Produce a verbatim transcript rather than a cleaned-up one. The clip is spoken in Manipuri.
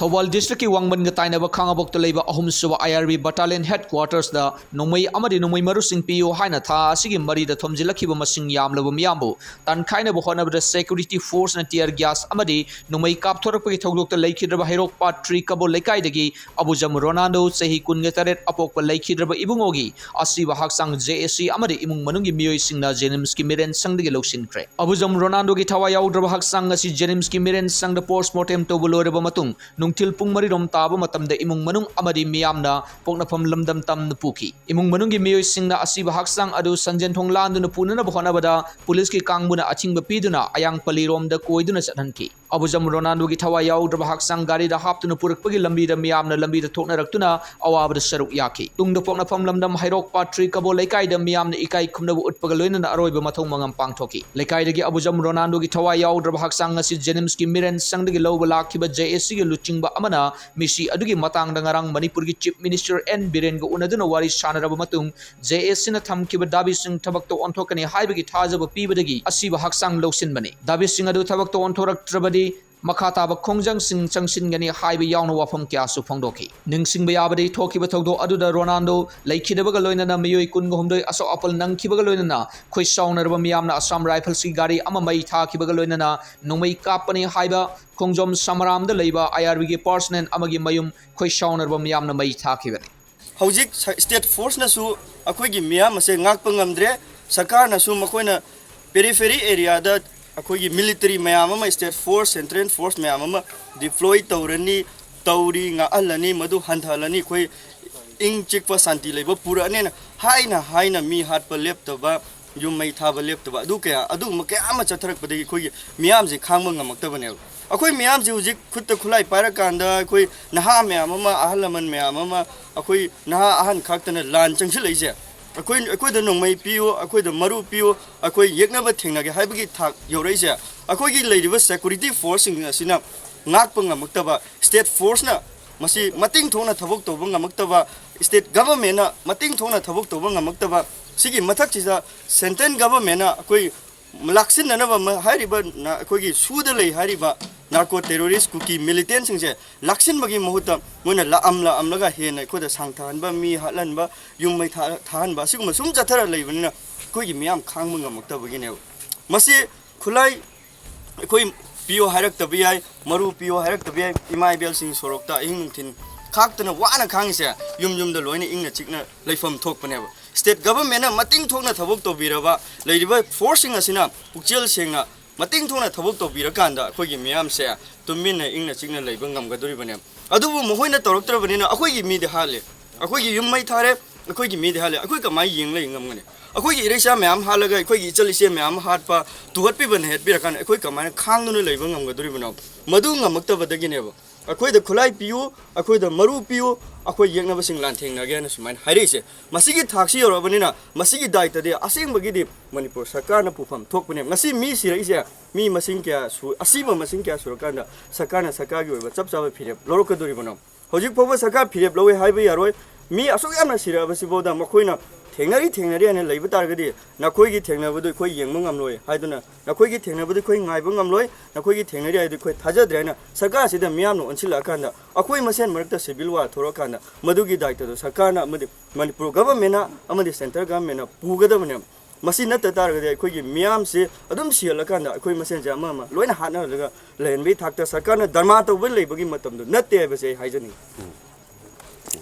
ꯊꯧꯕꯥꯜ ꯗꯤꯁꯇ꯭ꯔꯤꯛꯀꯤ ꯋꯥꯡꯕꯟꯒ ꯇꯥꯏꯅꯕ ꯈꯥꯉꯕꯣꯛꯇ ꯂꯩꯕ ꯑꯍꯨꯝꯁꯨꯕ IRB battalion headquarters ꯗ ꯅꯣꯡꯃꯩ ꯑꯃꯗꯤ ꯅꯣꯡꯃꯩ ꯃꯔꯨꯁꯤꯡ ꯄꯤꯌꯨ ꯍꯥꯏꯅ ꯊꯥ ꯑꯁꯤꯒꯤ ꯃꯔꯤꯗ ꯊꯣꯝꯖꯤꯜꯂꯛꯈꯤꯕ ꯃꯁꯤꯡ ꯌꯥꯝꯂꯕ ꯃꯤꯌꯥꯝꯕꯨ ꯇꯥꯟꯈꯥꯏꯅꯕ ꯍꯣꯠꯅꯕꯗ security force ꯅ tear gas ꯑꯃꯗꯤ ꯅꯣꯡꯃꯩ ꯀꯥꯞꯊꯣꯔꯛꯄꯒꯤ ꯊꯧꯗꯣꯛꯇ ꯂꯩꯈꯤꯗ꯭ꯔꯕ ꯍꯩꯔꯣꯛ ꯄꯥꯠ three ꯀꯕꯣ ꯂꯩꯀꯥꯏꯗꯒꯤ ꯑꯕꯨꯖꯝ ꯔꯣꯅꯥꯜꯗꯣ, ꯆꯍꯤ ꯀꯨꯟꯒ ꯇꯔꯦꯠ, ꯑꯄꯣꯛꯄ ꯂꯩꯈꯤꯗ꯭ꯔꯕ ꯏꯕꯨꯡꯉꯣꯒꯤ ꯑꯁꯤꯕ ꯍꯛꯆꯥꯡ JAC ꯑꯃꯗꯤ ꯏꯃꯨꯡ ꯃꯅꯨꯡꯒꯤ ꯃꯤꯑꯣꯏꯁꯤꯡꯅ JNIMS ꯀꯤ ꯃꯤꯔꯦꯟ ꯁꯪꯗꯒꯤ ꯂꯧꯁꯤꯟꯈ꯭ꯔꯦ꯫ ꯑꯕꯨꯖꯝ ꯔꯣꯅꯥꯜꯗꯣꯒꯤ ꯊꯋꯥꯏ ꯌꯥꯎꯗ꯭ꯔꯕ ꯍꯛꯆꯥꯡ ꯑꯁꯤ JNIMS ꯀꯤ ꯃꯤꯔꯦꯟ ꯁꯪꯗ post mortem ꯇꯧꯕ ꯂꯣꯏꯔꯕ ꯃꯇꯨꯡ, ꯅꯨꯡꯊꯤꯜ ꯄꯨꯡ ꯃꯔꯤꯔꯣꯝ ꯇꯥꯕ ꯃꯇꯝꯗ ꯏꯃꯨꯡ ꯃꯅꯨꯡ ꯑꯃꯗꯤ ꯃꯤꯌꯥꯝꯅ ꯄꯣꯛꯅꯐꯝ ꯂꯝꯗꯝ ꯇꯝꯅ ꯄꯨꯈꯤ꯫ ꯏꯃꯨꯡ ꯃꯅꯨꯡꯒꯤ ꯃꯤꯑꯣꯏꯁꯤꯡꯅ ꯑꯁꯤꯕ ꯍꯛꯆꯥꯡ ꯑꯗꯨ ꯁꯟꯖꯦꯟꯊꯣꯡ ꯂꯥꯟꯗꯨꯅ ꯄꯨꯅꯅꯕ ꯍꯣꯠꯅꯕꯗ ꯄꯨꯂꯤꯁꯀꯤ ꯀꯥꯡꯕꯨꯅ ꯑꯊꯤꯡꯕ ꯄꯤꯗꯨꯅ ꯑꯌꯥꯡꯄꯜꯂꯤꯔꯣꯝꯗ ꯀꯣꯏꯗꯨꯅ ꯆꯠꯍꯟꯈꯤ꯫ ꯑꯕꯨꯖꯝ ꯔꯣꯅꯥꯜꯗꯣꯒꯤ ꯊꯋꯥꯏ ꯌꯥꯎꯗ꯭ꯔꯕ ꯍꯛꯆꯥꯡ ꯒꯥꯔꯤꯗ ꯍꯥꯞꯇꯨꯅ ꯄꯨꯔꯛꯄꯒꯤ ꯂꯝꯕꯤꯗ ꯃꯤꯌꯥꯝꯅ ꯂꯝꯕꯤꯗ ꯊꯣꯛꯅꯔꯛꯇꯨꯅ ꯑꯋꯥꯕꯗ ꯁꯔꯨꯛ ꯌꯥꯈꯤ꯫ ꯇꯨꯡꯗ ꯄꯣꯛꯅꯐꯝ ꯂꯝꯗꯝ ꯍꯩꯔꯣꯛ ꯄꯥꯠ three ꯀꯕꯣ ꯂꯩꯀꯥꯏꯗ ꯃꯤꯌꯥꯝꯅ ꯏꯀꯥꯏ ꯈꯨꯝꯅꯕ ꯎꯠꯄꯒ ꯂꯣꯏꯅꯅ ꯑꯔꯣꯏꯕ ꯃꯊꯧ ꯃꯉꯝ ꯄꯥꯡꯊꯣꯛꯈꯤ꯫ ꯂꯩꯀꯥꯏꯗꯒꯤ ꯑꯕꯨꯖꯝ ꯔꯣꯅꯥꯜꯗꯣꯒꯤ ꯊꯋꯥꯏ ꯌꯥꯎꯗ꯭ꯔꯕ ꯍꯛꯆꯥꯡ ꯑꯁꯤ JNIMS ꯀꯤ ꯃꯤꯔꯦꯟ ꯁꯪꯗꯒꯤ ꯂꯧꯕ ꯂꯥꯛꯈꯤꯕ JAC ꯒꯤ ꯂꯨꯆꯤꯡꯕ ꯑꯃꯅ ꯃꯤꯁꯤ ꯑꯗꯨꯒꯤ ꯃꯇꯥꯡꯗ ꯉꯔꯥꯡ ꯃꯅꯤꯄꯨꯔꯒꯤ Chief Minister N ꯕꯤꯔꯦꯟꯒ ꯎꯅꯗꯨꯅ ꯋꯥꯔꯤ ꯁꯥꯟꯅꯔꯕ ꯃꯇꯨꯡ, JAC ꯅ ꯊꯝꯈꯤꯕ ꯗꯥꯕꯤꯁꯤꯡ ꯊꯕꯛꯇ ꯑꯣꯟꯊꯣꯛꯀꯅꯤ ꯍꯥꯏꯕꯒꯤ ꯊꯥꯖꯕ ꯄꯤꯕꯗꯒꯤ ꯑꯁꯤꯕ ꯍꯛꯆꯥꯡ ꯂꯧꯁꯤꯟꯕꯅꯤ꯫ ꯗꯥꯕꯤꯁꯤꯡ ꯑꯗꯨ ꯊꯕꯛꯇ ꯑꯣꯟꯊꯣꯔꯛꯇ꯭ꯔꯕꯗꯤ ꯃꯈꯥ ꯇꯥꯕ ꯈꯣꯡꯖꯪꯁꯤꯡ ꯆꯪꯁꯤꯟꯒꯅꯤ ꯍꯥꯏꯕ ꯌꯥꯎꯅ ꯋꯥꯐꯝ ꯀꯌꯥꯁꯨ ꯐꯣꯡꯗꯣꯛꯈꯤ꯫ ꯅꯤꯡꯁꯤꯡꯕ ꯌꯥꯕꯗꯤ, ꯊꯣꯛꯈꯤꯕ ꯊꯧꯗꯣꯛ ꯑꯗꯨꯗ ꯔꯣꯅꯥꯜꯗꯣ ꯂꯩꯈꯤꯗꯕꯒ ꯂꯣꯏꯅꯅ ꯃꯤꯑꯣꯏ ꯀꯨꯟꯒ ꯍꯨꯝꯗꯣꯏ ꯑꯁꯣꯛ ꯑꯄꯜ ꯅꯪꯈꯤꯕꯒ ꯂꯣꯏꯅꯅ ꯈꯣꯏ ꯁꯥꯎꯅꯔꯕ ꯃꯤꯌꯥꯝꯅ Assam Rifles ꯀꯤ ꯒꯥꯔꯤ ꯑꯃ ꯃꯩ ꯊꯥꯈꯤꯕꯒ ꯂꯣꯏꯅꯅ ꯅꯣꯡꯃꯩ ꯀꯥꯞꯄꯅꯤ ꯍꯥꯏꯕ ꯈꯣꯡꯖꯣꯝ ꯁꯃꯔꯥꯝꯗ ꯂꯩꯕ IRB ꯒꯤ personnel ꯑꯃꯒꯤ ꯃꯌꯨꯝ ꯈꯣꯏ ꯁꯥꯎꯅꯔꯕ ꯃꯤꯌꯥꯝꯅ ꯃꯩ ꯊꯥꯈꯤꯕꯅꯤ꯫ ꯍꯧꯖꯤꯛ ꯁ-, state force ꯅꯁꯨ ꯑꯩꯈꯣꯏꯒꯤ ꯃꯤꯌꯥꯝ ꯑꯁꯦ ꯉꯥꯛꯄ ꯉꯝꯗ꯭ꯔꯦ꯫ ꯁꯔꯀꯥꯔꯅꯁꯨ ꯃꯈꯣꯏꯅ periphery area ꯗ ꯑꯩꯈꯣꯏꯒꯤ military ꯃꯌꯥꯝ ꯑꯃ, state force, central force ꯃꯌꯥꯝ ꯑꯃ deploy ꯇꯧꯔꯅꯤ, ꯇꯧꯔꯤ, ꯉꯥꯛꯍꯜꯂꯅꯤ, ꯃꯗꯨ ꯍꯟꯊꯍꯜꯂꯅꯤ, ꯑꯩꯈꯣꯏ ꯏꯪ ꯆꯤꯛꯄ ꯁꯥꯟꯇꯤ ꯂꯩꯕ ꯄꯨꯔꯛꯑꯅꯦꯅ ꯍꯥꯏꯅ ꯍꯥꯏꯅ ꯃꯤ ꯍꯥꯠꯄ ꯂꯦꯞꯇꯕ, ꯌꯨꯝ ꯃꯩ ꯊꯥꯕ ꯂꯦꯞꯇꯕ, ꯑꯗꯨ ꯀꯌꯥ, ꯑꯗꯨꯒꯨꯝꯕ ꯀꯌꯥ ꯑꯃ ꯆꯠꯊꯔꯛꯄꯗꯒꯤ ꯑꯩꯈꯣꯏꯒꯤ ꯃꯤꯌꯥꯝꯁꯦ ꯈꯥꯡꯕ ꯉꯝꯃꯛꯇꯕꯅꯦꯕ꯫ ꯑꯩꯈꯣꯏ ꯃꯤꯌꯥꯝꯁꯦ ꯍꯧꯖꯤꯛ ꯈꯨꯠꯇ ꯈꯨꯠꯂꯥꯏ ꯄꯥꯏꯔꯀꯥꯟꯗ ꯑꯩꯈꯣꯏ ꯅꯍꯥ ꯃꯌꯥꯝ ꯑꯃ, ꯑꯍꯜ ꯂꯃꯟ ꯃꯌꯥꯝ ꯑꯃ, ꯑꯩꯈꯣꯏ ꯅꯍꯥ ꯑꯍꯟ ꯈꯛꯇꯅ ꯂꯥꯟ ꯆꯪꯁꯤꯜꯂꯛꯏꯁꯦ꯫ ꯑꯩꯈꯣꯏ, ꯑꯩꯈꯣꯏꯗ ꯅꯣꯡꯃꯩ ꯄꯤꯌꯨ, ꯑꯩꯈꯣꯏꯗ ꯃꯔꯨ ꯄꯤꯌꯨ, ꯑꯩꯈꯣꯏ ꯌꯦꯛꯅꯕ ꯊꯦꯡꯅꯒꯦ ꯍꯥꯏꯕꯒꯤ ꯊꯥꯛ ꯌꯧꯔꯛꯏꯁꯦ꯫ ꯑꯩꯈꯣꯏꯒꯤ ꯂꯩꯔꯤꯕ security force ꯁꯤꯡ ꯑꯁꯤꯅ ꯉꯥꯛꯄ ꯉꯝꯃꯛꯇꯕ, state force ꯅ ꯃꯁꯤ ꯃꯇꯤꯡ ꯊꯣꯛꯅ ꯊꯕꯛ ꯇꯧꯕ ꯉꯝꯃꯛꯇꯕ, state government ꯅ ꯃꯇꯤꯡ ꯊꯣꯛꯅ ꯊꯕꯛ ꯇꯧꯕ ꯉꯝꯃꯛꯇꯕ, ꯁꯤꯒꯤ ꯃꯊꯛꯁꯤꯗ central government ꯅ ꯑꯩꯈꯣꯏ ꯂꯥꯛꯁꯤꯟꯅꯅꯕ ꯃ-, ꯍꯥꯏꯔꯤꯕ ꯅ-, ꯑꯩꯈꯣꯏꯒꯤ ꯁꯨꯗ ꯂꯩ ꯍꯥꯏꯔꯤꯕ ꯅꯥꯔꯀꯣ ꯇꯦꯔꯣꯔꯤꯁ ꯀꯨꯀꯤ ꯃꯤꯂꯤꯇꯦꯟꯁꯤꯡꯁꯦ ꯂꯥꯛꯁꯤꯟꯕꯒꯤ ꯃꯍꯨꯠꯇ ꯃꯣꯏꯅ ꯂꯥꯛꯑꯝ ꯂꯥꯛꯑꯝꯂꯒ ꯍꯦꯟꯅ ꯑꯩꯈꯣꯏꯗ ꯁꯥꯡꯊꯍꯟꯕ, ꯃꯤ ꯍꯥꯠꯍꯟꯕ, ꯌꯨꯝ ꯃꯩ ꯊꯥ- ꯊꯥꯍꯟꯕ, ꯑꯁꯤꯒꯨꯝꯕ ꯁꯨꯝ ꯆꯠꯊꯔ ꯂꯩꯕꯅꯤꯅ ꯑꯩꯈꯣꯏꯒꯤ ꯃꯤꯌꯥꯝ ꯈꯥꯡꯕ ꯉꯝꯃꯛꯇꯕꯒꯤꯅꯦꯕ꯫ ꯃꯁꯤ ꯈꯨꯠꯂꯥꯏ ꯑꯩꯈꯣꯏ ꯄꯤꯌꯣ ꯍꯥꯏꯔꯛꯇꯕ ꯌꯥꯏ, ꯃꯔꯨ ꯄꯤꯌꯣ ꯍꯥꯏꯔꯛꯇꯕ ꯌꯥꯏ, ꯏꯃꯥ ꯏꯕꯦꯜꯁꯤꯡ ꯁꯣꯔꯣꯛꯇ ꯑꯍꯤꯡ ꯅꯨꯡꯊꯤꯜ ꯈꯥꯛꯇꯅ ꯋꯥꯅ ꯈꯥꯡꯉꯤꯁꯦ ꯌꯨꯝ ꯌꯨꯝꯗ ꯂꯣꯏꯅ ꯏꯪꯅ ꯆꯤꯛꯅ ꯂꯩꯐꯝ ꯊꯣꯛꯄꯅꯦꯕ꯫ ꯁ꯭ꯇꯦꯠ ꯒꯚꯔꯟꯃꯦꯟꯅ ꯃꯇꯤꯡ ꯊꯣꯛꯅ ꯊꯕꯛ ꯇꯧꯕꯤꯔꯕ, ꯂꯩꯔꯤꯕ ꯐꯣꯔꯁꯁꯤꯡ ꯑꯁꯤꯅ ꯄꯨꯛꯆꯦꯜ ꯁꯦꯡꯅ ꯃꯇꯤꯡ ꯊꯣꯛꯅ ꯊꯕꯛ ꯇꯧꯕꯤꯔꯀꯥꯟꯗ ꯑꯩꯈꯣꯏꯒꯤ ꯃꯤꯌꯥꯝꯁꯦ ꯇꯨꯃꯤꯟꯅ ꯏꯪꯅ ꯆꯤꯛꯅ ꯂꯩꯕ ꯉꯝꯒꯗꯣꯔꯤꯕꯅꯦ꯫ ꯑꯗꯨꯕꯨ ꯃꯈꯣꯏꯅ ꯇꯧꯔꯛꯇ꯭ꯔꯕꯅꯤꯅ ꯑꯩꯈꯣꯏꯒꯤ ꯃꯤꯗꯤ ꯍꯥꯠꯂꯦ, ꯑꯩꯈꯣꯏꯒꯤ ꯌꯨꯝ ꯃꯩ ꯊꯥꯔꯦ, ꯑꯩꯈꯣꯏꯒꯤ ꯃꯤꯗꯤ ꯍꯥꯠꯂꯦ, ꯑꯩꯈꯣꯏ ꯀꯃꯥꯏꯅ ꯌꯦꯡ ꯂꯩ ꯉꯝꯒꯅꯤ? ꯑꯩꯈꯣꯏꯒꯤ ꯏꯔꯩꯆꯥ ꯃꯌꯥꯝ ꯍꯥꯠꯂꯒ ꯑꯩꯈꯣꯏꯒꯤ ꯏꯆꯜ ꯏꯆꯦ ꯃꯌꯥꯝ ꯍꯥꯠꯄ, ꯇꯨꯍꯠꯄꯤꯕ ꯅꯩꯍꯠꯄꯤꯔꯀꯥꯟꯗ ꯑꯩꯈꯣꯏ ꯀꯃꯥꯏꯅ ꯈꯥꯡꯗꯨꯅ ꯂꯩꯕ ꯉꯝꯒꯗꯣꯔꯤꯕꯅꯣ? ꯃꯗꯨ ꯉꯝꯃꯛꯇꯕꯗꯒꯤꯅꯦꯕ꯫ ꯑꯩꯈꯣꯏꯗ ꯈꯨꯠꯂꯥꯏ ꯄꯤꯌꯨ, ꯑꯩꯈꯣꯏꯗ ꯃꯔꯨ ꯄꯤꯌꯨ, ꯑꯩꯈꯣꯏ ꯌꯦꯛꯅꯕꯁꯤꯡ ꯂꯥꯟꯊꯦꯡꯅꯒꯦ ꯍꯥꯏꯅ ꯁꯨꯃꯥꯏꯅ ꯍꯥꯏꯔꯛꯏꯁꯦ꯫ ꯃꯁꯤꯒꯤ ꯊꯥꯛꯁꯤ ꯌꯧꯔꯛꯑꯕꯅꯤꯅ ꯃꯁꯤꯒꯤ ꯗꯥꯏꯇꯗꯤ ꯑꯁꯦꯡꯕꯒꯤꯗꯤ ꯃꯅꯤꯄꯨꯔ ꯁꯔꯀꯥꯔꯅ ꯄꯨꯐꯝ ꯊꯣꯛꯄꯅꯦ꯫ ꯉꯁꯤ ꯃꯤ ꯁꯤꯔꯛꯏꯁꯦ, ꯃꯤ ꯃꯁꯤꯡ ꯀꯌꯥ ꯁꯨ-, ꯑꯁꯤꯕ ꯃꯁꯤꯡ ꯀꯌꯥ ꯁꯨꯔꯀꯥꯟꯗ ꯁꯔꯀꯥꯔꯅ ꯁꯔꯀꯥꯔꯒꯤ ꯑꯣꯏꯕ ꯆꯞ ꯆꯥꯕ ꯐꯤꯔꯦꯞ ꯂꯧꯔꯛꯀꯗꯣꯔꯤꯕꯅꯣ? ꯍꯧꯖꯤꯛ ꯐꯥꯎꯕ ꯁꯔꯀꯥꯔ ꯐꯤꯔꯦꯞ ꯂꯧꯋꯦ ꯍꯥꯏꯕ ꯌꯥꯔꯣꯏ꯫ ꯃꯤ ꯑꯁꯨꯛ ꯌꯥꯝꯅ ꯁꯤꯔꯛꯑꯕꯁꯤꯐꯥꯎꯗ ꯃꯈꯣꯏꯅ ꯊꯦꯡꯅꯔꯤ ꯊꯦꯡꯅꯔꯤ ꯍꯥꯏꯅ ꯂꯩꯕ ꯇꯥꯔꯒꯗꯤ, ꯅꯈꯣꯏꯒꯤ ꯊꯦꯡꯅꯕꯗꯨ ꯑꯩꯈꯣꯏ ꯌꯦꯡꯕ ꯉꯝꯂꯣꯏ ꯍꯥꯏꯗꯨꯅ, ꯅꯈꯣꯏꯒꯤ ꯊꯦꯡꯅꯕꯗꯨ ꯑꯩꯈꯣꯏ ꯉꯥꯏꯕ ꯉꯝꯂꯣꯏ, ꯅꯈꯣꯏꯒꯤ ꯊꯦꯡꯅꯔꯤ ꯍꯥꯏꯗꯨ ꯑꯩꯈꯣꯏ ꯊꯥꯖꯗ꯭ꯔꯦ ꯍꯥꯏꯅ ꯁꯔꯀꯥꯔꯁꯤꯗ ꯃꯤꯌꯥꯝꯅ ꯑꯣꯟꯁꯤꯜꯂꯛꯑꯀꯥꯟꯗ, ꯑꯩꯈꯣꯏ ꯃꯁꯦꯟ ꯃꯔꯛꯇ ꯁꯤꯚꯤꯜ ꯋꯥꯔ ꯊꯣꯛꯂꯛꯑꯀꯥꯟꯗ, ꯃꯗꯨꯒꯤ ꯗꯥꯏꯇꯗꯨ ꯁꯔꯀꯥꯔꯅ ꯑꯃꯗꯤ ꯃꯅꯤꯄꯨꯔ ꯒꯚꯔꯟꯃꯦꯟꯅ ꯑꯃꯗꯤ ꯁꯦꯟꯇ꯭ꯔꯦꯜ ꯒꯚꯔꯟꯃꯦꯟꯅ ꯄꯨꯒꯗꯕꯅꯦꯕ꯫ ꯃꯁꯤ ꯅꯠꯇ ꯇꯥꯔꯒꯗꯤ ꯑꯩꯈꯣꯏꯒꯤ ꯃꯤꯌꯥꯝꯁꯤ ꯑꯗꯨꯝ ꯁꯤꯍꯜꯂꯀꯥꯟꯗ ꯑꯩꯈꯣꯏ ꯃꯁꯦꯟꯁꯦ ꯑꯃ ꯑꯃ ꯂꯣꯏꯅ ꯍꯥꯠꯅꯍꯜꯂꯒ ꯂꯩꯍꯟꯕꯒꯤ ꯊꯥꯛꯇ ꯁꯔꯀꯥꯔꯅ ꯙꯔꯃꯥ ꯇꯧꯕ ꯂꯩꯕꯒꯤ ꯃꯇꯝꯗꯨ ꯅꯠꯇꯦ ꯍꯥꯏꯕꯁꯦ ꯑꯩ ꯍꯥꯏꯖꯅꯤꯡꯉꯤ꯫